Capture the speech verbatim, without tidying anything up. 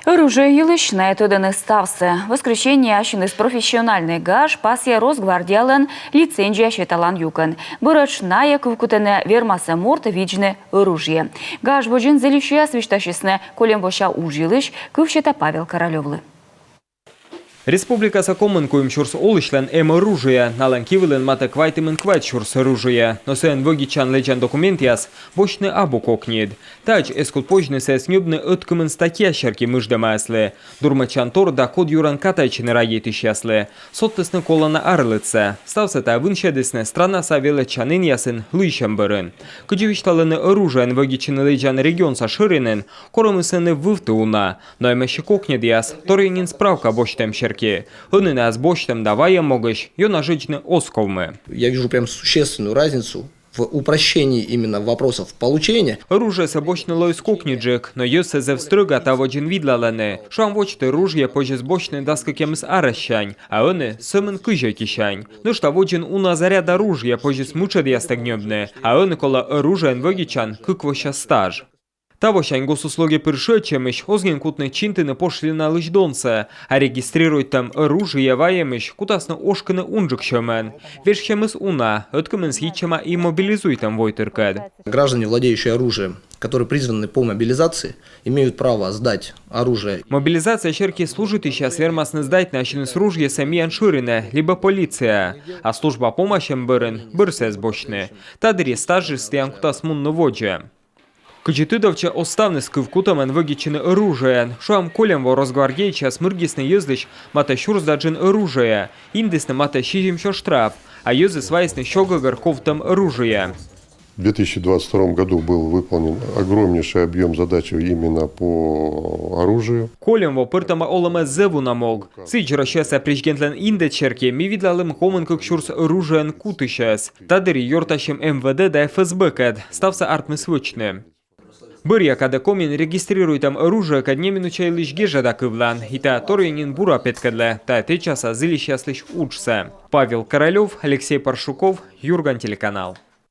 Оружие йылысь найӧ тӧдӧны ставсӧ. Воскресенньӧ ассьыныс профессиональнӧй гаж пасъя Росгвардиялӧн лицензия сеталан юкӧн. Бӧрӧдж найӧ кывкутӧны, вермас-ӧ морт видзны оружие. Гаж водзын зільысьяс висьтасисны кольӧм вося уж йылысь. Кыв сета Павел Королёвлы. Республикаса комын куим сюрс олысьлӧн эм оружие, налӧн ки вылын матӧ квайтымын квайт сюрс оружие. Но сыӧн вӧдитчан лэдзан документъяс босьтны абу кокньыд. Таӧдз эз кут позьны сійӧс ньӧбны ӧткымын статья серти мыждӧмаяслы, дурмӧдчан тор да код юрӧн катайтчыны радейтысьяслы. Содтісны колана арлыдсӧ. Ставсӧ тайӧ вынсьӧдісны странаса велӧдчанінъясын лыйсьӧм бӧрын. Кыдзи висьталӧны оружиеӧн вӧдитчыны лэдзан регионса шӧринын, корӧмыс ӧні вывті уна. Но эмӧсь и кокньӧдъяс, торйӧн нин справка босьтӧм серти. Ӧні найӧс босьтӧм да вайӧм могысь ёна жӧдзны оз ковмы. Я вижу прям существенную разницу в упрощении именно вопросов получения. Оружиесӧ босьтны лоис кокньыдджык, но йӧзсӧ зэв стрӧга та водзын видлалӧны. Шуам, водзті ружье позис босьтны дас кӧкъямыс арӧссянь, а ӧні сӧмын кызь ӧтисянь. Нӧшта водзын уна заряда ружье позис мытшӧдъястӧг ньӧбны, а ӧні колӧ оружиеӧн вӧдитчан кык вося стаж. Тавосянь госуслуги пыр шыӧдчӧмысь оз нин кутны чинтыны пошлиналысь донсӧ, а регистрируйтӧм оружие вайӧмысь кутасны ошкыны унджык сьӧмӧн. Вежсьӧмыс уна, ӧткымыныс йитчӧма и мобилизуйтӧм войтыркӧд. Граждане, владеющие оружием, которые призваны по мобилизации, имеют право сдать оружие. Мобилизация серти служитысьяс вермасны сдайтны ассьыныс ружьесӧ миян шӧринӧ либӧ полицияӧ, а служба помасьӧм бӧрын бӧрсӧ эз босьтны. Та дырйи стажыс тіян кутас мунны водзӧ. Кыдзи тыдовтчӧ, оз ставныс кывкутӧмӧн вӧдитчыны оружиеӧн. Шуам, кольӧм во росгвардеецъяс мыргисны йӧзлысь матӧ сюрс да джын оружие, индісны матӧ сизимсё штраф, а йӧзыс вайисны сё гӧгӧр ковтӧм оружие. В две тысячи двадцать втором году был выполнен огромнейший объём задач именно по оружию. Кольӧм во пӧртӧма олӧмӧ зэв уна мог. Сідз, Россияса президентлӧн индӧд серти ми видлалім комын кык сюрс оружиеӧн кутысьӧс. Та дырйи ёртасим М В Д да Ф С Б-кӧд, ставсӧ артмис вӧчны. Бӧръя кадӧ Комиын регистрируйтӧм оружиекӧд неминуча йылысь гежӧда кывлан, и та торйӧн нин бура петкӧдлӧ тайӧ течаса зільысьяслысь уджсӧ. Павел Королёв, Алексей Паршуков, Юрган телеканал.